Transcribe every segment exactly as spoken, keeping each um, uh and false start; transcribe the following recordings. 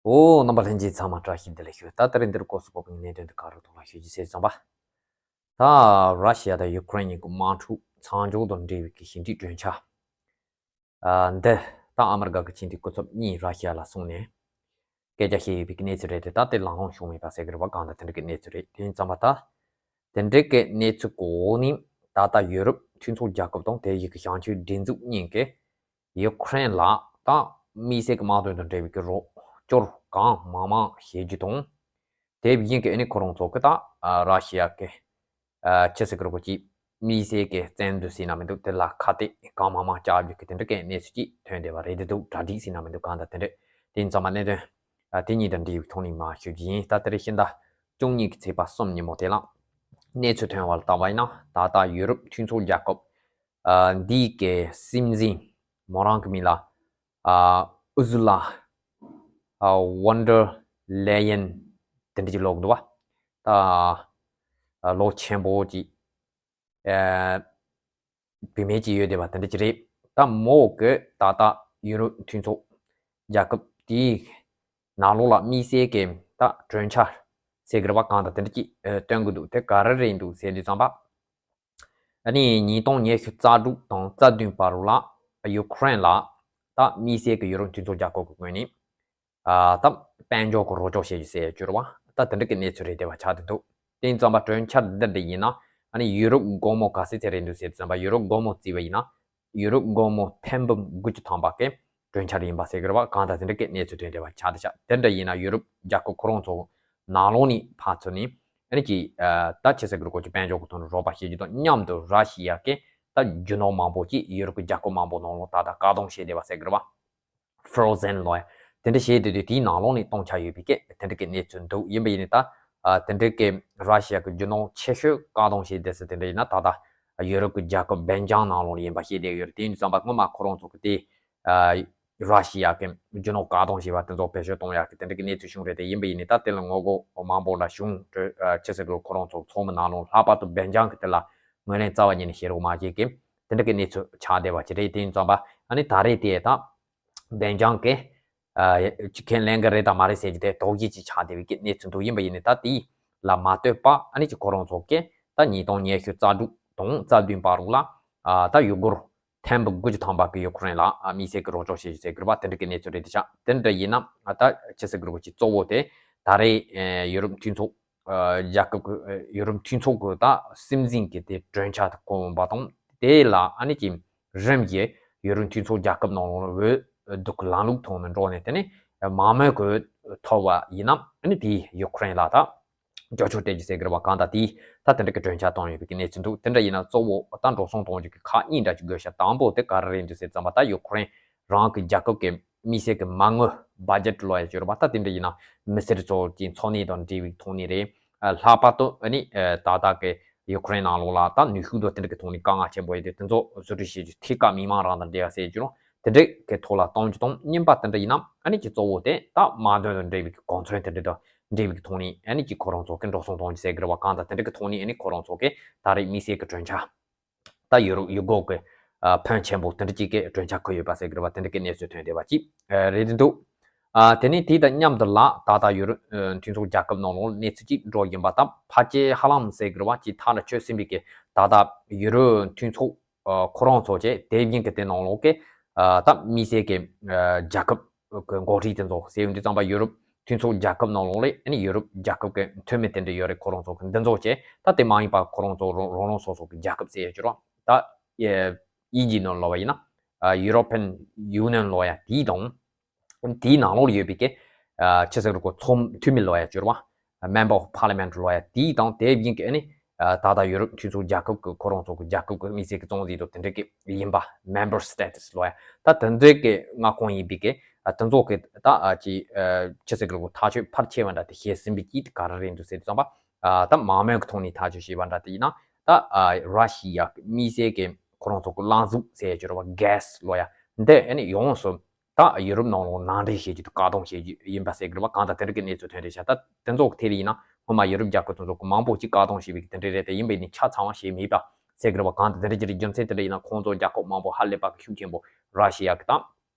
ཨོ། རྣམ་པ་ལྷན་རྒྱས་ཚང་མ་བཀྲ་ཤིས་བདེ་ལེགས་ཞུ། ད་ད་རིང་འདིར་སྐོར་སུ་བབས་པའི་གནད་དོན་དེ་ག་རེ་ཐོག་ལ་ཞུ་རྒྱུ་ཟེར་ཙམ་པ། ད་ར་ཤི་ཡ་དང་ཡུ་ཀེ་རེན་གཉིས་ཀྱི་དམག་འཁྲུག་མཚམས་འཇོག་དང་འབྲེལ་བའི་གི་ཞི་འགྲིག་གྲོས་འཆར། ཨ། འདི་ད་ཨ་མི་རི་ཀ་གི་ཕྱི་འཐུས་སྐུ་ཚབ་གཉིས་ར་ཤི་ཡ་ལ་སོང་ནས་སྐད་ཆ་བཤད་ཡོད་པའི་གནས་ཚུལ་རེད་དེ། ད་དེ་ལམ་ལྷོང་བྱུང་མེད་པ་ཟེར་གི་རེད་པ། གང་ལྟར་དེ་འདྲ་གི་གནས་ཚུལ་རེད། དེ་ཡིན་ཙམ་པ་ད་དེ་འདྲ་གི་གནས་ཚུལ་གོ་ནི། ད་ལྟ་ཡུ་རོབ་མཐུན་ཚོགས་རྒྱལ་ཁབ་དང་དེ་བཞིན་གྱི་བྱང་ཆུབ་སྒྲིག་འཛུགས་གཉིས་ཀྱིས་ཡུ་ཀེ་རེན་ལ་ད་དམིགས་བསལ་གྱི་དམག་དོན་དང་འབྲེལ་བའི་གི་རོགས་སྐྱོར་གང་མང་མང་བྱེད་རྒྱུ་དང་། དེ་བཞིན་གྱི་ཨ་ནི་ཁོ་རང་ཚོ་གི་ད་ཨ་ར་ཤི་ཡ་གི་ཨ་ཆི་ཟེར་གི་རེད་གོ། ཅིག་དམིགས་བསལ་གྱི་བཙན་འཛུལ་ཟེར་ན་མི་འདུག་དེ་ལ་ཁ་གཏད་གང་མང་མང་བཅག་རྒྱུ་གི་དེ་འདྲ་གི་གནས་ཚུལ་ཅིག་ཐོན་བསྡད་པ་རེད་དེ་འདུག་གྲ་སྒྲིག་ཟེར་ན་མི་འདུག་གང་ལྟར་དེ་འདྲ། དེ་ཡིན་ཙང་མ་གནད་དོན་ཨ་དེ་གཉིས་དང་འབྲེལ་བའི་ཐོག་ནས་མར་ཞུ་རྒྱུ་ཡིན། ད་དེ་རིང་ཕྱི་ཟླ་བཅུ་གཉིས་ཀྱི་ཚེས་པ་གསུམ་ཉིན་མོ་དེ་ལ་གནས་ཚུལ་ཐོན་པ་ལ་བལྟས་པ་ཡིན་ན། ད་ལྟ་ཡུ་རོབ་མཐུན་ཚོགས་རྒྱལ་ཁབ་ཨ་འདིའི་གི་སྲིད་འཛིན་མོ་རང་གི་མིང་ལ་ཨ་ཨུ་ཟུ་ལ་ཨ་ཝན་ཌར་ལེ་ཡན་དེ་འདྲ་ཅིག་ལབ་ཀྱི་འདུག་པ། ད་ཨ་ལོ་ཆེན་པོ་ཅིག་ཨ་བུད་མེད་ཅིག་ཡོད་བསྡད་པ་དེ་འདྲ་ཅིག་རེད། ད་མོ་གིས་ད་ལྟ་ཡུ་རོབ་མཐུན་ཚོགས་རྒྱལ་ཁབ་དེའི་ནང་ལོགས་ལ་དམིགས་བསལ་གྱི་ད་གྲོས་འཆར་ཟེར་གི་རེད་པ། གང་ལྟར་དེ་འདྲ་ཅིག་ཨ་བཏོན་གི་འདུག་དེ་ག་རེ་རེད་འདུག་ཟེར་དུས་ཙམ་པ། ཨ་ནི་ཉིས་སྟོང་ཉི་ཤུ་རྩ་དྲུག་དང་རྩ་བདུན་བར་ལ་ཡུ་ཀེ་རེན་ལ་ད་དམིགས་བསལ་གྱི་ཡུ་རོབ་མཐུན་ཚོགས་རྒྱལ་ཁབ་ཀྱི་ངོས་ནས་ཨ་ད་དཔལ་འབྱོར་གྱི་རོགས་སྐྱོར་བྱེད་རྒྱུ་ཟེར་ཡ་གྱུར་པ། ད་དེ་འདྲ་གི་གནས་ཚུལ་རེད་བསྡད་པ་ཆགས་བསྡད་འདུག་དེ་ཡིན་ཙམ་པ་གྲོས་འཆར་འདི་འདྲ་ཡིན་ན། ཨ་ནི་ཡུ་རོབ་སྒོར་མོ་ག་ཚད་ཚད་རེད་འདུག་ཟེར་དུས་ཙམ་པ། ཡུ་རོབ་སྒོར་མོ་བརྩིས་པ་ཡིན་ན། ཡུ་རོབ་སྒོར་མོ་ཐེར་འབུམ་དགུ་བཅུ་ཐམ་པ་གི་གྲོས་འཆར་ཡིན་པ་ཟེར་གི་རེད་པ། གང་ལྟར་དེ་འདྲ་གི་གནས་ཚུལ་ཐོན་བསྡད་པ་ཆགས་བསྡད་ཤག་དེ་འདྲ་ཡིན་ན་ཡུ་རོབ་རྒྱལ་ཁབ་ཁོ་རང་ཚོ་ནང་ལོགས་ནས་ཕར་ཚུར་ནས་ཨ་ནི་ཅིག་ཨ་ད་ཆི་ཟེར་གི་རེད་གོ། ཅིག་དཔལ་འབྱོར་གྱི་ཐོག་ནས་རོགས་པ་བྱེད་རྒྱུ་དང་མཉམ་དུ་ར་ཤི་ཡ་གི་ད་རྒྱུ་ནོར་མང་པོ་ཅིག་ཡུ་རོབ་ཀྱི་རྒྱལ་ཁབ་མང་པོ་ནང་ལོགས་ད་ལྟ་བཀག་སྡོམ་བྱས་བསྡད་པ་ཟེར་གི་རེད་པ། Frozen ལབ་ཡ་དེ་འདྲ་བྱས་བསྡད་དུས་དེའི་ནང་ལོགས་ནས་གཏོང་འཆར་ཡོད་པའི་སྐད་དེ་འདྲ་གི་གནས་ཚུལ་འདུག་ཡིན་པ་ཡིན་ནའི་ད་ཨ་དེ་འདྲ་གི་ར་ཤི་ཡ་གི་རྒྱུ་ནོར་ཆེ་ཤོས་བཀག་སྡོམ་བྱས་བསྡད་ས་དེ་འདྲ་ཡིན་ན་ད་ལྟ་ཡུ་རོབ་ཀྱི་རྒྱལ་ཁབ་སྦེལ་ཇམ་ནང་ལོགས་ལ་ཡིན་པ་བཤད་བསྡད་ཡོད་རེད། དེ་ཡིན་དུས་ཙམ་པ་སྔོན་མ་ཁོ་རང་ཚོ་གི་དེ་ཨ་ར་ཤི་ཡ་གི་རྒྱུ་ནོར་བཀག་སྡོམ་བྱས་པ་དེ་ཚོ་བེད་སྤྱོད་གཏོང་ཡག་གི་དེ་འདྲ་གི་གནས་ཚུལ་བྱུང་རེད་དེ། ཡིན་པ་ཡིན་ནའི་ད་དེ་ལ་ངོ་རྒོལ་མང་པོ་ལ་བྱུང་། ཆི་ཟེར་གི་རེད། ཁོ་རང་ཚོ་ཚོགས་མི་ནང་ལོགས་ལྷག་པར་དུ་སྦེལ་ཇམ་གི་དེ་ལ་ངོས་ལེན་རྩ་བ་ཉིད་ནས་བྱེད་རོགས་མ་བྱེད་གི་དེ་འདྲ་གི་གནས་ཚུལ་ཆགས་བསྡད་པ་ཅིག་རེད། དེ་ཡིན་ཙམ་པ་ཨ་ནི་ད་རེས་དེ་ད་སྦེལ་ཇམ་གི་ཨ་ཅིག་ཁས་ལེན་གི་རེད་དང་མ་རེད་ཟེར་རྒྱུ་དེ་དོགས་གཞི་ཅིག་ཆགས་བསྡད་པའི་གི་གནས་ཚུལ་འདུག་ཡིན་པ་ཡིན་ནའི་ད་དེ་ལ་མ་ལྟོས་པ་ཨ་ནི་ཅིག་ཁོ་རང་ཚོ་གི་ད་ཉིས་སྟོང་ཉི་ཤུ་རྩ་དྲུག་དང་རྩ་བདུན་བར་ལ་ཨ་ད་ཡུ་གུར་ཐེར་འབུམ་དགུ་བཅུ་ཐམ་པ་གི་ཡུ་ཀེ་རེན་ལ་ཨ་དམིགས་བསལ་གྱི་རོགས་སྐྱོར་བྱེད་རྒྱུ་ཟེར་གི་རེད་པ། དེ་འདྲ་གི་གནས་ཚུལ་རེད་དེ་ཤག་དེ་འདྲ་ཡིན་ན་ཨ་ད་ཆི་ཟེར་གི་རེད་གོ། ཅིག་གཙོ་བོ་དེ་ད་རེས་ཨེ་ཡུ་རོབ་མཐུན་ཚོགས་ཨ་རྒྱལ་ཁབ་ཀྱི་ཨེ་ཡུ་རོབ་མཐུན་ཚོགས་ཀྱི་ད་སྲིད་འཛིན་གྱི་དེ་གྲོས་འཆར་དེ་གོ་བ་དང་དེ་ལ་ཨ་ནི་ཅིག་རིམ་གྱིས་ཡུ་རོབ་མཐུན་ཚོགས་རྒྱལ་ཁབ་ནང་ལོགས་འོས་བསྡུ་གི་ལམ་ལུགས་ཐོག་ནས་འགྲོ་ནས། དེ་ནས་མང་མོས་ཀྱི་འོས་ཐོབ་པ་ཡིན་ན་ཨ་ནི་དེས་ཡུ་ཀེ་རེན་ལ་ད་རྒྱབ་སྐྱོར་སྤྲད་རྒྱུ་ཟེར་གི་རེད་པ། གང་ལྟར་དེས་ད་དེ་འདྲ་གི་གྲོས་འཆར་བཏོན་ཡོད་པའི་གི་གནས་ཚུལ་འདུག་དེ་འདྲ་ཡིན་ན་གཙོ་བོ་ད་འགྲོ་སོང་གཏོང་རྒྱུ་གི་ཁག་གཉིས་འདྲ་ཅིག་དགོས་ཤག་དང་པོ་དེ་ག་རེ་རེད་འདུག་ཟེར་ཙམ་པ། ད་ཡུ་ཀེ་རེན་རང་གི་རྒྱལ་ཁབ་ཀྱི་དམིགས་བསལ་གྱི་མ་དངུལ་བ་ཇེཊ་ལབ་ཡ་ཅིག་ཡོད་རེད་པ། ད་དེ་འདྲ་ཡིན་ན་མི་སེར་ཚོ་གི་འཚོ་གནས་དང་འབྲེལ་བའི་ཐོག་ནས་རེད། ཨ་ལྷག་པར་དུ་ཨ་ནི་ཨ་ད་ལྟ་གི་ཡུ་ཀེ་རེན་ནང་ལོགས་ལ་ད་ནུས་ཤུགས་དང་དེ་འདྲ་གི་ཐོག་ནས་དཀའ་ངལ་ཆེན་པོ་ཡོད་དུས་དེ་ཚོ་བཟོ་སྐྲུན་བྱེད་རྒྱུ། ཐད་ཀར་མི་མང་རང་དང་འབྲེལ་བ་ཟེར་རྒྱུ་རུང་དེ་འདྲ་གི་ཐོག་ལ་གཏོང་རྒྱུ་དང་། གཉིས་པ་དེ་འདྲ་ཡིན་ན་ཨ་ནི་ཅིག་གཙོ་བོ་དེ་ད་དམག་དོན་དང་འབྲེལ་བའི་གི་གོ་མཚོན་དེ་འདྲ་དང་འབྲེལ་བའི་གི་ཐོག་ནས་ཨ་ནི་ཅིག་ཁོ་རང་ཚོ་གི་འགྲོ་སོང་གཏོང་རྒྱུ་ཟེར་གི་རེད་པ། གང་ལྟར་དེ་འདྲ་གི་ཐོག་ནས་ཨ་ནི་ཁོ་རང་ཚོ་གི་ད་རེས་དམིགས་བསལ་གི་གྲོས་འཆར་ད་ཡུ་རོབ་ཡུ་གུར་གི་ཨ་ཕོན་ཆེན་པོ་དེ་འདྲ་ཅིག་གི་གྲོས་འཆར་འཁོད་ཡོད་པ་ཟེར་གི་རེད་པ། དེ་འདྲ་གི་གནས་ཚུལ་ཐོན་བསྡད་པ་ཅིག་ཨ་རེད་འདུག་ཨ་དེ་ནས་དེ་དང་མཉམ་དུ་ལ་ད་ལྟ་ཡུ་རོབ་ཨ་མཐུན་ཚོགས་རྒྱལ་ཁབ་ནང་ལོགས་གནས་ཚུལ་ཅིག་འགྲོ་བཞིན་པ། ད་ཕལ་ཆེར་ཧ་ལམ་ཟེར་གི་རེད་པ། ཅིག་ཐག་ལ་ཆོད་ཟིན་པའི་གི་ད་ལྟ་ཡུ་རོབ་མཐུན་ཚོགས་ཨ་ཁོ་རང་ཚོ་བཅས་དེ་བཞིན་གི་དེ་ནང་ལོགས་ཀྱི་ཨ་ད་དམིགས་བསལ་གྱི་ཨ་རྒྱལ་ཁབ་ཀྱི་འགོ་ཁྲིད་དེ་ཚོ་ཟེར་ཡོང་དུས་ཙམ་པ་ཡུ་རོབ་མཐུན་ཚོགས་རྒྱལ་ཁབ་ནང་ལོགས་ལ་ཨ་ནི་ཡུ་རོབ་རྒྱལ་ཁབ་ཀྱི་འཐུས་མི་དེ་འདྲ་ཡོད་རེད། ཁོ་རང་ཚོ་གི་འདི་ཚོ་བཅས་ད་དེ་མ་ཡིན་པ་ཁོ་རང་ཚོ་རང་རང་རང་སོ་སོ་གི་རྒྱལ་ཁབ་ཟེར་ཡ་ཅིག་རེད་པ། ད་ཨེ་དབྱིན་ཇིའི་ནང་ལབ་པ་ཡིན་ན་ཨ་European Union ལབ་ཡ་དེའི་དང་། དེའི་ནང་ལོགས་ལ་ཡོད་པའི་གི་ཨ་ཆི་ཟེར་གོ། ཚོགས་འཐུས་མི་ལབ་ཡ་ཅིག་ཡོད་རེད་པ། Member of Parliament ལབ་ཡ་དེའི་དང་། དེ་བཞིན་གི་ཨ་ནི་ཨ་ད་ལྟ་ཡུ་རོབ་མཐུན་ཚོགས་རྒྱལ་ཁབ་ཀྱི་ཁོ་རང་ཚོ་གི་རྒྱལ་ཁབ་ཀྱི་དམིགས་བསལ་གྱི་གཙོ་འཛིན་དང་དེ་འདྲ་གི་ཡིན་པ། Member Status ལབ་ཡ་ད་དེ་འདྲ་གི་མངའ་ཁོངས་ཡིན་པའི་གི་ཨ་དེ་ཚོ་གི་ད་ཨ་ཅིག་ཨ་ཆི་ཟེར་གི་ཐག་གཅོད་ཕལ་ཆེ་བ་འདྲ་དེ་བྱས་ཟིན་པའི་གི་ག་རེ་རེད་འདུག་ཟེར་དུས་ཙམ་པ། ཨ་ད་མང་མོས་ཀྱི་ཐོག་ནས་ཐག་གཅོད་བྱས་པ་འདྲ་དེ་ཡིན་ན་ད་ཨ་ར་ཤི་ཡ་གི་དམིགས་བསལ་གྱི་ཁོ་རང་ཚོ་གི་རླངས་གཟུགས་ཟེར་ཡ་ཅིག་ཡོད་རེད་པ། Gas ལབ་ཡ་འདི་ཨ་ནི་ཡོངས་སུ་ད་ཡུ་རོབ་ནང་ལོགས་ནང་འདྲེན་བྱེད་རྒྱུ་དང་བཀག་སྡོམ་བྱེད་རྒྱུ་ཡིན་པ་ཟེར་གི་རེད་པ། གང་ལྟར་དེ་འདྲ་གི་གནས་ཚུལ་ཐོན་རེད་ཤག་ད་དེ་ཚོ་གི་ཐད་ལ་ཡིན་ན་སྔོན་མ་ཡུ་རོབ་རྒྱལ་ཁབ་དེ་ཚོ་གི་མང་པོ་ཅིག་བཀག་སྡོམ་བྱས་པའི་གི་དེ་འདྲ་རེད་དེ། ཡིན་པ་ཡིན་ནའི་ཆ་ཚང་བ་བྱས་མེད་པ་ཟེར་གི་རེད་པ། གང་ལྟར་དེ་འདྲ་གི་རྒྱུ་མཚན་དེ་འདྲ་ཡིན་ན་ཁོང་ཚོ་རྒྱལ་ཁབ་མང་པོ་ཧ་ལས་པ་གི་ཤུགས་ཆེན་པོ་ར་ཤི་ཡ་གི་དང་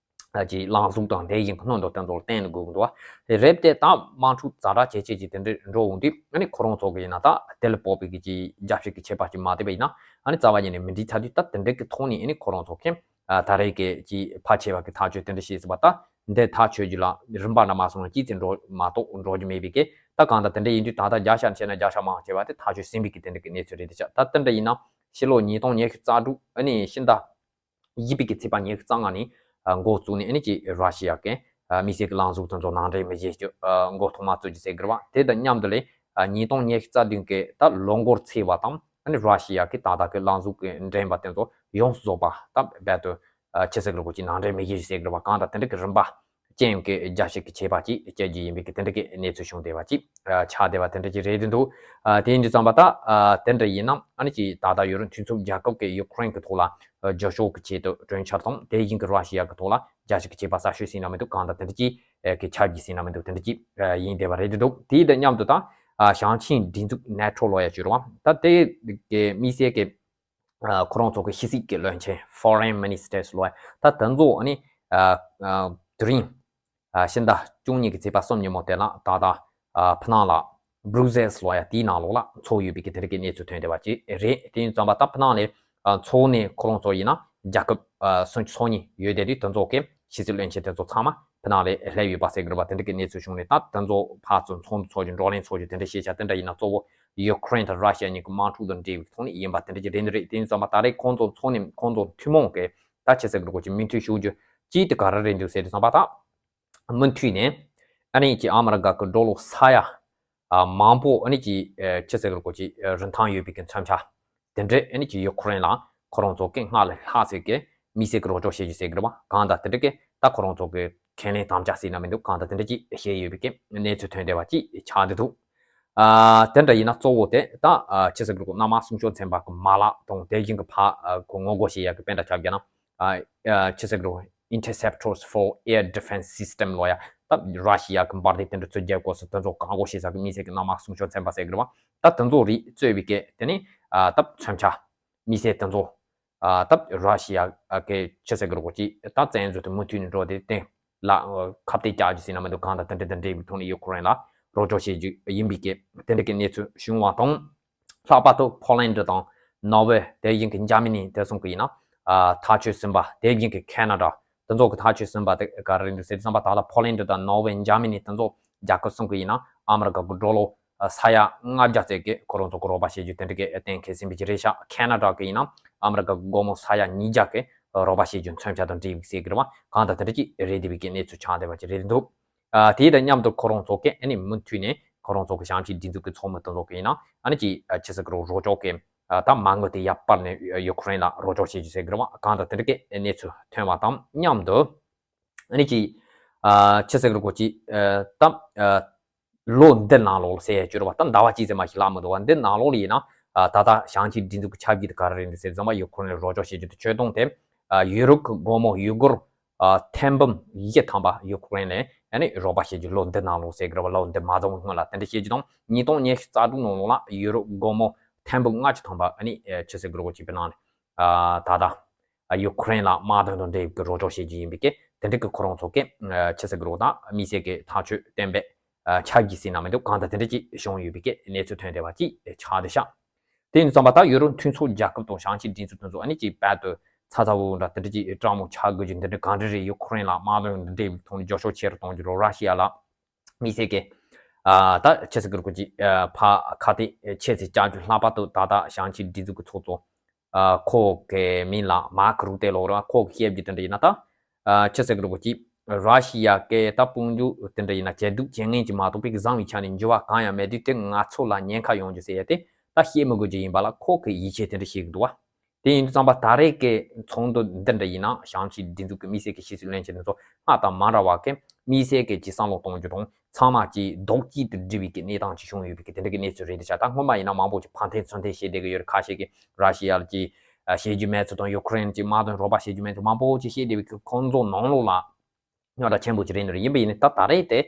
ཀྱི་རླུང་འཚུབ་དང་དེ་བཞིན་གྱི་སྣོད་དང་དེ་ཚོ་ལ་བརྟེན་ནས་དགོས་ཀྱི་འདུག་བ། དེ་རེད་དེ་ད་དམག་འཁྲུག་ཛ་དྲག་ཇེ་ཆེ་ཇེ་དེ་འདྲ་འགྲོ་འོང་དུས་ཨ་ནི་ཁོ་རང་ཚོ་གི་ཡིན་ན་ད་དེ་ལ་དཔག་པའི་གི་ཅིག་རྒྱབ་སྐྱོར་གྱི་ཆད་པ་ཅིག་མ་བཏབ་པ་ཡིན་ན་ཨ་ནི་རྩ་བ་ཉིད་ནས་མི་འགྲིག་ཚར་དུས། ད་དེ་འདྲ་གི་ཐོག་ནས་ཨ་ནི་ཁོ་རང་ཚོ་གི་ད་རེས་ཀྱི་ཅིག་ཕལ་ཆེ་བ་གི་ཐག་གཅོད་དེ་འདྲ་བྱས་ཟིན་པ། ད་འདི་ཐག་གཅོད་རྒྱུ་ལ་རིམ་པ་འདྲ་མ་སོང་ན་ཅིག་ཙམ་འགྲོ་མ་གཏོགས་འགྲོ་རྒྱུ་མེད་པའི་གི། ད་གང་ལྟར་དེ་འདྲ་ཡིན་དུས་ད་ལྟ་བརྒྱ་ཆ་བཤད་ན་བརྒྱ་ཆ་མང་ཆེ་བ་དེ་ཐག་གཅོད་ཟིན་པའི་གི་དེ་འདྲ་གི་གནས་ཚུལ་རེད་དེ་ཆགས། ད་དེ་འདྲ་ཡིན་ན་ཕྱི་ལོ་ཉིས་སྟོང་ཉི་ཤུ་རྩ་དྲུག་ཨ་ནི་ཕྱི་ཟླ་བཞི་པའི་གི་ཚེས་པ་ཉི་ཤུ་རྩ་ལྔ་ནས་ཨ་འགོ་བཙུགས་ནས་ཨ་ནི་ཅིག་ར་ཤི་ཡ་གི་ཨ་དམིགས་བསལ་གྱི་རླུང་འཚུབ་དེ་ཚོ་ནང་འདྲེན་མི་བྱེད་རྒྱུ་ཨ་འགོ་ཐོག་མ་བཙུགས་རྒྱུ་ཟེར་གི་རེད་བ། དེ་དང་མཉམ་དུ་ལས་ཨ་ཉིས་སྟོང་ཉི་ཤུ་རྩ་བདུན་གི་ད་ལོ་འགོར་ཚེས་པ་དང་ཨ་ནི་ར་ཤི་ཡ་གི་ད་ལྟ་གི་རླུང་འཚུབ་གི་འདྲེན་པ་དེ་ཚོ་ཡོངས་སུ་རྫོགས་པ་ད་རྦད་དེ་ཨ་ཕྱི་ཟླ་དགུ་པའི་གི་ནང་འདྲེན་མི་བྱེད་རྒྱུ་ཟེར་གི་རེད་བ། གང་ལྟར་དེ་འདྲ་གི་རིམ་པ་ཅན་གྱི་རྒྱབ་སྐྱོར་གྱི་ཆད་པ་ཅིག་བཅད་རྒྱུ་ཡིན་པའི་གི་དེ་འདྲ་གི་གནས་ཚུལ་བྱུང་བསྡད་པ་ཅིག་ཨ་ཆགས་བསྡད་པ་དེ་འདྲ་ཅིག་རེད་འདུག་ཨ་དེ་ཡིན་དུས་ཙམ་པ་ད་ཨ་དེ་འདྲ་ཡིན་ན་ཨ་ནི་ཅིག་ད་ལྟ་ཡུ་རོབ་མཐུན་ཚོགས་རྒྱལ་ཁབ་ཀྱིས་ཡུ་ཀེ་རེན་གྱི་ཐོག་ལ་ཨ་རྒྱབ་སྐྱོར་གྱི་ཆེད་དུ་གྲོས་འཆར་དང་དེ་བཞིན་གྱི་ར་ཤི་ཡ་གི་ཐོག་ལ་རྒྱབ་སྐྱོར་གྱི་ཆད་པ་གསར་ཤོས་ཟིན་ན་མི་འདུག་གང་ལྟར་དེ་འདྲ་ཅིག་ཨ་གི་ཆགས་རྒྱུ་ཟིན་ན་མི་འདུག་དེ་འདྲ་ཅིག་ཨ་ཡིན་བསྡད་པ་རེད་འདུག་དེ་དང་མཉམ་དུ་ད་ཨ་ཞང་ཆིན་སྒྲིག་འཛུགས་ནེ་ཊོ་ལབ་ཡ་ཅིག་རེད་བ། ད་དེ་གི་དམིགས་བསལ་གྱི་ཨ་ཁོ་རང་ཚོ་གི་ཕྱི་སྲིད་ཀྱི་བློན་ཆེན་Foreign Ministers་ལབ་ཡ། ད་དེ་ཚོ་ཨ་ནི་ཨ་ཨ་དེ་རིང་ཨ་ཕྱི་ཟླ་བཅུ་གཉིས་ཀྱི་ཚེས་པ་གསུམ་ཉིན་མོ་དེ་ལ་ད་ལྟ་ཨ་ཕ་ནང་ལ་Brussels་ལབ་ཡ་དེའི་ནང་ལོགས་ལ་འཚོགས་ཡོད་པའི་གི་དེ་འདྲ་གི་གནས་ཚུལ་ཐོན་བསྡད་པ་ཅིག་རེད། དེ་ཡིན་ཙམ་པ་ད་ཕ་ནང་ལ་ཨ་འཚོགས་ནས་ཁོ་རང་ཚོ་ཡིན་ན་རྒྱལ་ཁབ་ཨ་སུམ་ཅུ་སོ་གཉིས་ཡོད་བསྡད་དུས་དེ་ཚོ་གི་ཕྱི་སྲིད་བློན་ཆེན་དེ་ཚོ་ཚང་མ་ཕ་ནང་ལ་སླེབས་ཡོད་པ་ཟེར་གི་རེད་པ། དེ་འདྲ་གི་གནས་ཚུལ་བྱུང་ནས་ད་དེ་ཚོ་ཕར་ཚུར་ཚོགས་འདུ་ཚོགས་རྒྱུ་བགྲོ་གླེང་ཚོགས་རྒྱུ་དེ་འདྲ་བྱེད་བྱ་དེ་འདྲ་ཡིན་ན་གཙོ་བོ་ཡུ་ཀེ་རེན་དང་ར་ཤི་ཡ་གཉིས་ཀྱི་དམག་འཁྲུག་དང་འབྲེལ་བའི་ཐོག་ནས་ཡིན་པ་དེ་འདྲ་ཅིག་རེད་འདུག་རེད། དེ་ཡིན་ཙམ་པ་ད་རེས་ཁོང་ཚོ་ཚོགས་ནས་ཁོང་ཚོ་ཐུན་མོང་གི་ད་ཆི་ཟེར་དགོས་ཀྱི་མོས་མཐུན་ཞུ་རྒྱུ་གཅིག་དེ་ག་རེ་རེད་འདུག་ཟེར་དུས་ཙམ་པ་ད་མུ་མཐུད་ནས་ཨ་ནི་ཀྱི་ཨ་མི་རི་ཀ་གི་ཌོ་ལར་ས་ཡ་ཨ་མང་པོ་ཨ་ནི་ཀྱི་ཨ་ཆི་ཟེར་དགོས་ཀྱི་ཨ་རིན་ཐང་ཡོད་པའི་གི་མཚོན་ཆ་དེ་འདྲ་ཨ་ནི་ཀྱི་ཡུ་ཀེ་རེན་ལ་ཁོ་རང་ཚོ་གི་སྔར་ལས་ལྷག་ཚད་ཀྱི་དམིགས་བསལ་གྱི་རོགས་སྐྱོར་བྱེད་རྒྱུ་ཟེར་གི་རེད་བ། གང་ལྟར་དེ་འདྲ་གི་ད་ཁོ་རང་ཚོ་གི་ཁས་ལེན་དམ་བཅའ་ཟེར་ན་མི་འདུག་གང་ལྟར་དེ་འདྲ་ཅིག་བཤད་ཡོད་པའི་གི་གནས་ཚུལ་ཐོན་བསྡད་པ་ཅིག་ཆགས་བསྡད་འདུག་ཨ་དེ་འདྲ་ཡིན་ན་གཙོ་བོ་དེ་ད་ཨ་ཆི་ཟེར་དགོས་གནམ་དམག་སྲུང་སྐྱོབ་ཚན་པ་གི་མ་ལག་དང་དེ་བཞིན་གྱི་ཕར་ཨ་གོ་ངོ་རྒོལ་བྱེད་ཡག་གི་དཔེ་འདྲ་ཆ་བཞག་ན་ཨ་ཨ་ཆི་ཟེར་དགོས་Interceptors for Air Defense System་ལབ་ཡ། ད་ར་ཤི་ཡ་གི་འབར་མདེལ་དེ་འདྲ་ཚོ་རྒྱག་དགོས་སུ་དེ་ཚོ་བཀག་འགོག་བྱེད་ས་གི་དམིགས་བསལ་གྱི་གནམ་དམག་སྲུང་སྐྱོབ་ཚན་པ་ཟེར་གི་རེད་བ། ད་དེ་ཚོ་རིགས་གཙོས་པའི་གི་དེ་ནི་ཨ་ད་མཚོན་ཆ་དམིགས་བསལ་དེ་ཚོ་ཨ་ད་ར་ཤི་ཡ་གི་ཆི་ཟེར་གི་རེད་གོ་ཅི་ད་བཙན་འཛུལ་དེ་མུ་མཐུད་ནས་འགྲོ་དེ་སྟེང་ལ་ཁ་གཏད་བཅག་རྒྱུ་ཟེར་ན་མི་འདུག་གང་ལྟར་དེ་འདྲ་དང་འབྲེལ་བའི་ཐོག་ནས་ཡུ་ཀེ་རེན་ལ་རོགས་སྐྱོར་བྱེད་རྒྱུ་ཡིན་པའི་གི་དེ་འདྲ་གི་གནས་ཚུལ་བྱུང་བ་དང་། ལྷག་པར་དུ་ཕོ་ལན་ཌི་དང་ནོར་ཝེ་དེ་བཞིན་གྱི་འཇར་མ་ནི་དེ་གསུམ་གྱི་ཡིན་ན་ཨ་ཐག་གཅོད་ཟིན་པ། དེ་བཞིན་གྱི་ཁེ་ན་ཌ་དེ་ཚོ་གི་ཐག་གཅོད་ཟིན་པ་དེ་ག་རེ་རེད་འདུག་ཟེར་དུས་ཙམ་པ་ད་ལྟ་ཕོ་ལན་ཌི་དང་ནོར་ཝེ་འཇར་མ་ནི་དེ་ཚོ་རྒྱལ་ཁབ་གསུམ་གྱི་ཡིན་ན་ཨ་མི་རི་ཀ་གི་ཌོ་ལར་ཨ་ས་ཡ་ལྔ་བརྒྱ་ཙམ་གྱི་ཁོ་རང་ཚོ་གི་རོགས་པ་བྱེད་རྒྱུ་དེ་འདྲ་གི་གཏན་འཁེལ་ཟིན་པའི་གི་རེད་ཤག་ཁེ་ན་ཌ་གི་ཡིན་ན་ཨ་མི་རི་ཀ་གི་སྒོར་མོ་ས་ཡ་ཉིས་བརྒྱ་གི་རོགས་པ་བྱེད་རྒྱུ་མཚོན་ཆ་དང་འབྲེལ་བའི་ཟེར་གི་རེད་བ། གང་ལྟར་དེ་འདྲ་ཅིག་རེད་བསྡད་པའི་གི་གནས་ཚུལ་ཆགས་བསྡད་པ་ཅིག་རེད་འདུག་ཨ་དེ་དང་མཉམ་དུ་ཁོ་རང་ཚོ་གི་ཨ་ནི་མུ་མཐུད་ནས་ཁོ་རང་ཚོ་གི་ཞང་ཆིན་སྒྲིག་འཛུགས་ཀྱི་ཚོགས་མི་དེ་ཚོ་གི་ཡིན་ན་ཨ་ནི་ཅིག་ཨ་ཆི་ཟེར་གི་རོགས་རོགས་སྐྱོར་གི་ཨ་ད་མ་དངུལ་དེ་ཡར་སྤར་ནས་ཡུ་ཀེ་རེན་ལ་རོགས་སྐྱོར་བྱེད་རྒྱུ་ཟེར་གི་རེད་བ། གང་ལྟར་དེ་འདྲ་གི་གནས་ཚུལ་ཐོན་པ་དང་མཉམ་དུ་ཨ་ནི་ཅིག་ཨ་ཆི་ཟེར་གི་རོགས་ཅིག་ཨ་ད་ཨ་ལོ་འདི་ནང་ལོགས་ཟེར་ཡ་ཅིག་རེད་བ། ད་ཟླ་བ་གཅིག་ཙམ་མ་ཞིག་ལྷག་མི་འདུག་བ། འདི་ནང་ལོགས་ལ་ཡིན་ན་ཨ་ད་ལྟ་ཞང་ཆིན་སྒྲིག་འཛུགས་ཀྱི་ཆབ་སྲིད་དེ་ག་རེ་རེད་འདུག་ཟེར་ཙམ་པ་ཡུ་ཀེ་རེན་ལ་རོགས་སྐྱོར་བྱེད་རྒྱུ་དེ་ཆོད་དོན་དེ་ཨ་ཡུ་རོབ་ཀྱི་སྒོར་མོ་ཡུ་གུར་ཨ་ཐེར་འབུམ་བཞི་ཐམ་པ་ཡུ་ཀེ་རེན་ལ་ཨ་ནི་རོགས་པ་བྱེད་རྒྱུ་ལོ་འདི་ནང་ལོགས་ཟེར་གི་རེད་བ། ལོ་འདི་མ་རྫོགས་སྔོན་ལ་དེ་འདྲ་བྱེད་རྒྱུ་དང་ཉིས་སྟོང་ཉི་ཤུ་རྩ་དྲུག་ནང་ལོགས་ལ་ཡུ་རོབ་སྒོར་མོ་ཐེར་འབུམ་ལྔ་བཅུ་ཐམ་པ་ཨ་ནི་ཨ་ཆི་ཟེར་གི་རེད་གོ་ཅིག་པའི་ནང་ནས་ཨ་ད་ལྟ་ཨ་ཡུ་ཀེ་རེན་ལ་དམག་དོན་དང་འབྲེལ་བའི་རོགས་སྐྱོར་བྱེད་རྒྱུ་ཡིན་པའི་གི་དེ་འདྲ་གི་ཁོ་རང་ཚོ་གི་ཨ་ཆི་ཟེར་གི་རེད་གོ་ད་དམིགས་བསལ་གི་ཐག་གཅོད་བཏོན་པའི་ཨ་ཆ་རྒྱུས་ཟེར་ན་མི་འདུག་གང་ལྟར་དེ་འདྲ་ཅིག་བྱུང་ཡོད་པའི་གི་གནས་ཚུལ་ཐོན་བསྡད་པ་ཅིག་ཆགས་བསྡད་ཤག་དེ་ཡིན་དུས་ཙམ་པ་ད་ཡུ་རོབ་མཐུན་ཚོགས་རྒྱལ་ཁབ་དང་ཞང་ཆིན་སྒྲིག་འཛུགས་དེ་ཚོ་ཨ་ནི་ཅིག་རྦད་དེ་ཚ་ཚ་འུར་འུར་འདྲ་དེ་འདྲ་ཅིག་སྤྲང་མོ་ཆགས་དགོས་རྒྱུ་འདི་འདྲ་གང་འདྲ་རེད། ཡུ་ཀེ་རེན་ལ་དམག་དོན་འདི་འདྲའི་ཐོག་ནས་རྒྱབ་སྐྱོར་ཆེ་རུ་གཏོང་རྒྱུ་རོགས། ར་ཤི་ཡ་ལ་དམིགས་བསལ་གྱི་ཨ་ད་ཆི་ཟེར་གི་རེད་གོ་ཅིག་ཨ་ཕར་ཁ་གཏད་ཆེ་ཙམ་བཅག་རྒྱུ། ལྷག་པར་དུ་ད་ལྟ་ཞང་ཆིན་སྒྲིག་འཛུགས་ཀྱི་ཚོགས་གཙོ་ཨ་ཁོ་གི་མིང་ལ་མཱརྐ་རུ་ཏེ་ལབ་རེད། ཁོ་གི་བཤད་རྒྱུ་དེ་འདྲ་ཡིན་ན་ད་ཨ་ཆི་ཟེར་གི་རེད་གོ་ཅིག་ར་ཤི་ཡ་གི་ད་དཔུང་འཇུག་དེ་འདྲ་ཡིན་ན་ཇེ་སྡུག་ཇེ་ངན་ཅིག་མ་གཏོགས་པའི་གི་བཟང་བའི་ཆ་ནས་འགྱུར་བ་གང་ཡང་མེད་དུས་དེ་ང་ཚོ་ལ་ཉེན་ཁ་ཡོང་རྒྱུ་ཟེར་ཡ་དེ་ད་བཤད་མི་དགོས་རྒྱུ་ཡིན་པ་ལ་ཁོ་གི་ཡིད་ཆེས་དེ་འདྲ་བྱེད་གི་འདུག་བ། དེ་ཡིན་དུས་ཙམ་པ་ད་རེས་ཀྱི་ཚོགས་འདུ་འདི་འདྲ་ཡིན་ན་ཞང་ཆིན་སྒྲིག་འཛུགས་ཀྱི་དམིགས་བསལ་གྱི་ཕྱི་སྲིད་བློན་ཆེན་དེ་ཚོ་སྔར་དང་མ་འདྲ་བ་གི་དམིགས་བསལ་གྱི་ཅིག་བསམ་བློ་གཏོང་རྒྱུ་དང་ཚང་མ་ཅིག་རྡོག་གཅིག་ཏུ་སྒྲིལ་བའི་གི་གནས་སྟངས་ཅིག་བྱུང་ཡོད་པའི་གི་དེ་འདྲ་གི་གནས་ཚུལ་རེད་འདུག་ཤག་ད་སྔོན་མ་ཡིན་ན་མང་པོ་ཅིག་ཕར་འཐེན་ཚུར་འཐེན་བྱེད་བསྡད་གི་ཡོད་རེད། ཁ་ཤས་ཀྱིས་ར་ཤི་ཡ་ལ་ཅིག་བྱེད་རྒྱུ་མེད་ཚུལ་དང་ཡུ་ཀེ་རེན་ཅིག་དམག་དོན་རོགས་པ་བྱེད་རྒྱུ་མེད་ཚུལ་མང་པོ་ཅིག་བཤད་བསྡད་པའི་གི་ཁོང་ཚོ་ནང་ལོགས་ལ་རྙོག་དྲ་ཆེན་པོ་ཅིག་རེད་འདུག་རེད། ཡིན་པ་ཡིན་ནའི་ད་ད་རེས་དེ་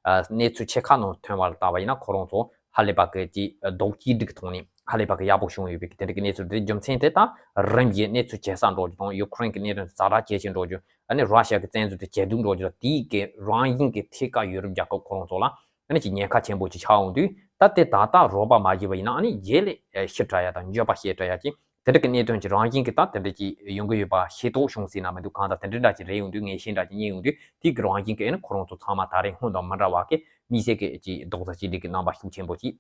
ཨ་གནས་ཚུལ་ཕྱེད་ཀ་ནང་ཐོན་པ་ལ་བལྟས་པ་ཡིན་ན་ཁོ་རང་ཚོ་ཧ་ལས་པ་གི་ཅིག་རྡོག་གཅིག་སྒྲིལ་གྱི་ཐོག་ནས་ ཧ་ལས་པ་གི་ཡག་པོ་བྱུང་ཡོད་པའི་དེ་འདྲ་གི་གནས་ཚུལ་དེ་རྒྱུ་མཚན་དེ་དང་རིམ་བཞིན་གནས་ཚུལ་ཇེ་སྲ་འགྲོ་རྒྱུ་དང་ཡུ་ཁུ་རེན་གི་གནད་དོན་དེ་ཛ་དྲག་ཇེ་ཆེ་འགྲོ་རྒྱུ། ཨ་ནི་ར་ཤི་ཡ་གི་བཙན་འཛུལ་དེ་ཇེ་སྡུག་འགྲོ་རྒྱུ་དང་དེའི་གི་རང་བཞིན་གི་ཐད་ཀ་ཡུ་རོབ་རྒྱལ་ཁབ་ཁོ་རང་ཚོ་ལ་ཨ་ནི་ཅིག་ཉེན་ཁ་ཆེན་པོ་ཅིག་ཆགས་འོང་དུས། ད་དེ་ད་ལྟ་རོགས་པ་མ་བྱས་པ་ཡིན་ན་ཨ་ནི་རྗེས་ལ་ཤི་དྲག་ཡ་དང་འགྱོད་པ་བྱེད་དྲག་ཡ་ཅིག་དེ་འདྲ་གི་གནད་དོན་གྱི་རང་བཞིན་གྱི་ད་དེ་འདྲ་ཅིག་ཡོང་གི་ཡོད་པ་ཤེས་རྟོགས་བྱུང་ཟིན་ན་མི་འདུག་གང་ལྟར་དེ་འདྲ་འདྲ་ཅིག་རེད་ཡོང་དུས་ངེས་ཤེས་འདྲ་ཅིག་རྙེད་ཡོང་དུས་དེ་གི་རང་བཞིན་གྱི་ཨ་ནི་ཁོ་རང་ཚོ་ཚང་མ་ད་རེས་སྔོན་དང་མི་འདྲ་བ་གི་དམིགས་བསལ་གྱི་ཅིག་རྡོག་རྩ་གཅིག་སྒྲིལ་གྱི་རྣམ་པ་ཤུགས་ཆེན་པོ་ཅིག་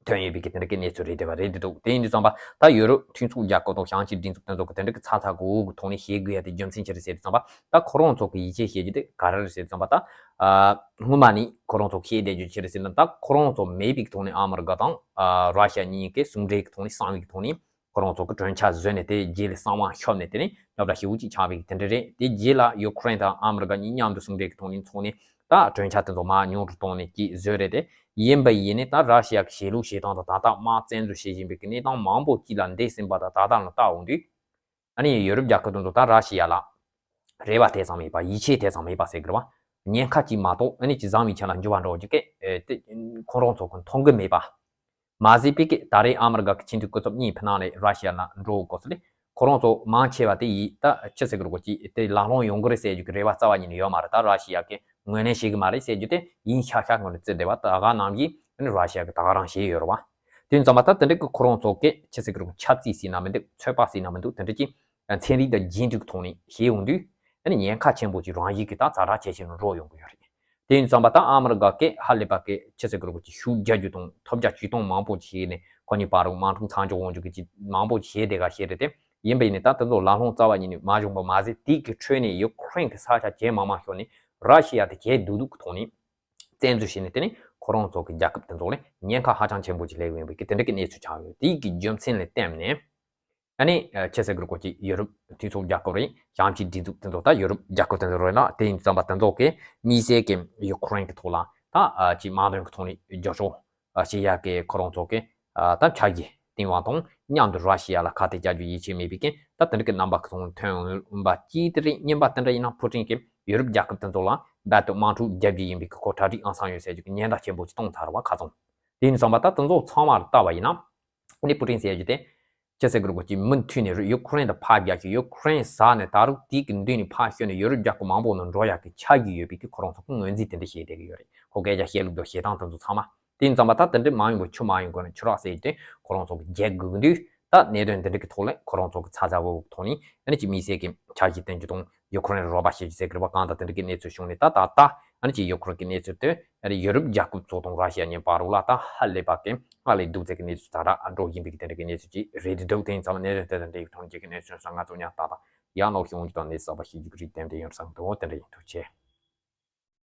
ཐོན་ཡོད་པའི་གི་དེ་འདྲ་གི་གནས་ཚུལ་རེད་བསྡད་པ་རེད་འདུག་དེ་ཡིན་དུས་ཙམ་པ་ད་ཡུ་རོབ་མཐུན་ཚོགས་རྒྱལ་ཁབ་དང་བྱང་ཕྱོགས་སྒྲིག་འཛུགས་དེ་ཚོ་གི་དེ་འདྲ་གི་ཚ་ཚ་གུ་གུ་གི་ཐོག་ནས་བྱེད་དགོས་ཡ་དེ་རྒྱུ་མཚན་ཅི་རེད་ཟེར་དུས་ཙམ་པ་ད་ཁོ་རང་ཚོ་གི་ཡིད་ཆེས་བྱེད་རྒྱུ་དེ་ག་རེ་རེད་ཟེར་དུས་ཙམ་པ་ད་སྔོན་མ་ནས་ཁོ་རང་ཚོ་བྱེད་བསྡད་རྒྱུ་ཅི་རེད་ཟེར་ན། ད་ཁོ་རང་ཚོ་མེད་པའི་ཐོག་ནས་ཨ་མི་རི་ཀ་དང་ར་ཤི་ཡ་གཉིས་ཀས་ཟུང་འབྲེལ་གྱི་ཐོག་ནས་གསང་བའི་ཐོག་ནས་ཁོ་རང་ཚོ་གི་གྲོས་འཆར་བཟོས་ནས་དེ་རྗེས་ལ་གསང་བ་ཤོར་ནས་དེ་ནས་རྙོག་དྲ་ཞེ་པོ་ཅིག་ཆགས་པའི་དེ་འདྲ་རེད། དེ་རྗེས་ལ་ཡུ་ཁུ་རེན་དང་ཨ་མི་རི་ཀ་གཉིས་མཉམ་དུ་ཟུང་འབྲེལ་གྱི་ཐོག་ནས་འཚོགས་ནས་ད་གྲོས་འཆར་དེ་ཚོ་མར་ཉུང་དུ་གཏོང་ནས་ཅིག་བཟོས་རེད་དེ། ཡིན་པ་ཡིན་ནས་ད་ར་ཤི་ཡ་གི་བྱེད་ལུགས་བྱེད་སྟངས་དང་ད་ལྟ་དམག་བཙན་འཛུལ་བྱེད་བཞིན་པའི་གི་གནས་སྟངས་མང་པོ་ཅིག་ལ་འདས་ཟིན་པ་དང་ད་ལྟ་ལ་བལྟ་འོང་དུས། ཨ་ནི་ཡུ་རོབ་རྒྱལ་ཁབ་དེ་ཚོ་ད་ར་ཤི་ཡ་ལ་རེ་བ་དེ་ཙམ་མེད་པ། ཡིད་ཆེས་དེ་ཙམ་མེད་པ་ཟེར་གི་རེད་བ། ཉེན་ཁ་ཅིག་མ་གཏོགས་ཨ་ནི་ཅིག་བཟང་བའི་ཆ་ལ་འགྱུར་བ་འགྲོ་རྒྱུ་གི་ཨེ་དེ་ཁོ་རང་ཚོ་གི་མཐོང་གི་མེད་པ། མ་ཟད་པའི་གི་ད་རེས་ཨ་མི་རི་ཀ་གི་ཆེས་མཐོའི་སྐུ་ཚབ་གཉིས་ཕི་ནང་ནས་ར་ཤི་ཡ་ལ་འགྲོ་དགོས་ཟེར་ལས་ཁོ་རང་ཚོ་མང་ཆེ་བ་དེ་ཡིས་ད་ཅི་ཟེར་གི་རེད་གོ་ཅིག་དེ་ལག་ལོང་ཡོང་གི་རེད་ཟེར་རྒྱུ་གི་རེ་བ་རྩ་བ་ཉིད་ནས་ཡོད་མ་རེད། ད་ར་ཤི་ཡ་གི་ངོས་ལེན་བྱེད་གི་མ་རེད་ཟེར་རྒྱུ་དེ་ཡིན་ཤག་ཤག་ངོས་ནས་བརྩི་བསྡད་པ་ད་ག་ནང་བཞིན་ཨ་ནི་ར་ཤི་ཡ་གི་ད་ག་རང་བྱས་ཡོད་རེད་བ། དེ་ཡིན་ཙང་མ་ད་དེ་འདྲ་གི་ཁོ་རང་ཚོ་གི་ཅི་ཟེར་གི་རེད་གོ་ཆབ་སྲིད་ཟེར་ན་མི་འདུག་ཚོད་དཔག་ཟེར་ན་མི་འདུག་དེ་འདྲ་ཅིག་ཚན་རིག་དང་རྗེས་འཇུག་ཐོག་ནས་བྱས་ཡོང་དུས་ཨ་ནི་ཉེན་ཁ་ཆེན་པོ་ཅིག་རང་བཞིན་གྱིས་ད་ཛ་དྲག་ཇེ་ཆེ་རུ་འགྲོ་ཡོང་གི་ཡོད་རེད། དེ་ཡིན་ཙང་མ་ད་ཨ་མི་རི་ཀ་གིས་ཧ་ལས་པ་གི་ཅི་ཟེར་གི་རེད་གོ་ཅིག་ཤུགས་རྒྱག་རྒྱུ་དང་ཐོབ་རྒྱ་ཇུས་གཏོང་མང་པོ་ཅིག་བྱས་ནས་ཁོ་གཉིས་བར་དུ་དམག་འཁྲུག་མཚམས་འཇོག་འོང་རྒྱུ་གི་ཅིག་མང་པོ་ཅིག་བྱས་བསྡད་ག་བཤད་རེད་དེ། ཡིན་པ་ཡིན་ནའི་ད་དེ་ཚོ་ལག་ལྷོང་རྩ་བ་ཉིད་ནས་མ་བྱུང་བ་མ་ཟད་དེ་གི་ཁྲོད་ནས་ཡུ་ཁུ་རེན་གི་ས་ཆ་ཇེ་མང་མང་ཤོར་ནས་ར་ཤི་ཡ་དེ་ཇེ་སྡུག་སྡུག་གི་ཐོག་ནས་བཙན་འཛུལ་བྱས་ནས་དེ་ནས་ཁོ་རང་ཚོ་གི་རྒྱལ་ཁབ་དེ་ཚོ་ལ་ཉེན་ཁ་ཧ་ཅང་ཆེན་པོ་ཅིག་སླེབས་ཡོང་བའི་གི་དེ་འདྲ་གི་གནས་ཚུལ་ཆགས་ཡོད། དེ་གི་རྒྱུ་མཚན་ལ་བརྟེན་ནས། ཨ་ནི་ཨ་ཅི་ཟེར་གི་རེད་གོ་ཅིག་ཡུ་རོབ་མཐུན་ཚོགས་རྒྱལ་ཁབ་རེད། བྱང་ཕྱོགས་སྒྲིག་འཛུགས་དེ་ཚོ་ད་ཡུ་རོབ་རྒྱལ་ཁབ་དེ་ཚོ་རེད་ན། དེ་ཡིན་ཙང་པ་དེ་ཚོ་གི་དམིགས་བསལ་གྱི་ཡུ་ཁུ་རེན་གྱི་ཐོག་ལ་ད་ཨ་ཅིག་དམག་དོན་གྱི་ཐོག་ནས་རྒྱབ་སྐྱོར་ཨ་བྱེད་ཡག་གི་ཁོ་རང་ཚོ་གི་ཨ་ད་འཆར་གཞི་བཏིང་བ་དང་མཉམ་དུ་ར་ཤི་ཡ་ལ་ཁ་གཏད་བཅག་རྒྱུ་ཡིད་ཆེས་མེད་པའི་རྐྱེན་ད་དེ་འདྲ་གི་རྣམ་པ་གི་ཐོག་ཐོན་འོང་པ་གཅིག་དེ་རེད། གཉིས་པ་དེ་འདྲ་ཡིན་ན་ཕུ་ཀྲིན་གྱིས་ཡུ་རོབ་རྒྱལ་ཁབ་དེ་ཚོ་ལ་རྦད་དེ་དམག་འཁྲུག་རྒྱག་རྒྱུ་ཡིན་པའི་གི་ཁོ་གྲ་སྒྲིག་ཨང་སང་ཡོད་ཟེར་རྒྱུ་གི་ཉེན་བརྡ་ཆེན་པོ་ཅིག་བཏང་ཚར་བ་ཁ་ཚང་། དེ་ཡིན་ཙང་པ་ད་དེ་ཚོ་ཚང་མ་ལ་བལྟ་བ་ཡིན་ན་ཨ་ནི་ཕུ་ཀྲིན་ཟེར་རྒྱུ་དེ། ཅི་ཟེར་གི་རེད་གོ་ཅིག་མུ་མཐུད་ནས་ཡུ་ཁུ་རེན་དུ་ཕར་རྒྱག་ཅིག་ཡུ་ཁུ་རེན་ཟ་ནས་ད་རུང་དེ་གི་མདུན་ནས་ཕར་ཤོར་ནས་ཡུ་རོབ་རྒྱལ་ཁབ་མང་པོ་ནང་འགྲོ་ཡག་གི་འཆར་གཞི་ཡོད་པའི་གི་ཁོ་རང་ཚོ་གི་ངོས་འཛིན་དེ་འདྲ་བྱས་བསྡད་ཀྱི་ཡོད་རེད། ཁོ་སྐད་ཆ་བཤད་ལུགས་དང་བྱེད་སྟངས་དེ་ཚོ་ཚང་མ། དེ་ཡིན་ཙང་པ་ད་དེ་འདྲ་མ་ཡོང་བར་ཆུ་མ་ཡོང་གོང་ནས་ཆུ་རགས་ཟེར་རྒྱུ་དེ་ཁོ་རང་ཚོ་གི་རྒྱག་དགོས་ཀྱི་འདུག་ད་གནད་དོན་དེ་འདྲ་གི་ཐོག་ལ་ཁོ་རང་ཚོ་གི་ཚ་ཚ་འུར་འུར་ཐོག་ནས་ཨ་ནི་ཅིག་དམིགས་བསལ་གྱི་འཆར་གཞི་བཏོན་རྒྱུ་དང་ཡུ་ཁུ་རེན་ལ་རོགས་པ་བྱེད་རྒྱུ་ཟེར་གི་རེད་པ། གང་ལྟར་དེ་འདྲ་གི་གནས་ཚུལ་བྱུང་ནས་ད་ད་ལྟ་ཨ་ནི་ཅིག་ཡུ་ཁུ་རེན་གི་གནས་ཚུལ་དེ་ཨ་ནི་ཡུ་རོབ་རྒྱལ་ཁབ་ཚོ་དང་ར་ཤི་ཡ་གཉིས་བར་དུ་ལ་ད་ཧ་ལས་པ་གི་སྔར་ལས་སྡུག་ཚད་ཀྱི་གནས་ཚུལ་ཛ་དྲག་འགྲོ་བཞིན་པའི་གི་དེ་འདྲ་གི་གནས་ཚུལ་ཅིག་རེད་འདུག་དེ་ཡིན་ཙང་གནད་དོན་དེ་དང་འབྲེལ་བའི་ཐོག་ནས་ཁྱེད་ཀྱི་གནས་ཚུལ་སོགས་ང་ཚོ་ཉར་ལྟ་དང་ཡང་ལོག་ཤོད་འོང་རྒྱུ་དང་གནས་ཚུལ་གསར་པ་ཤེས་རྒྱུ་གི་རིགས་ཏན་ཏན་ཡོང་བསམ་འདུག་དེ་འདྲ་ཡིན། ཐུགས་རྗེ་ཆེ།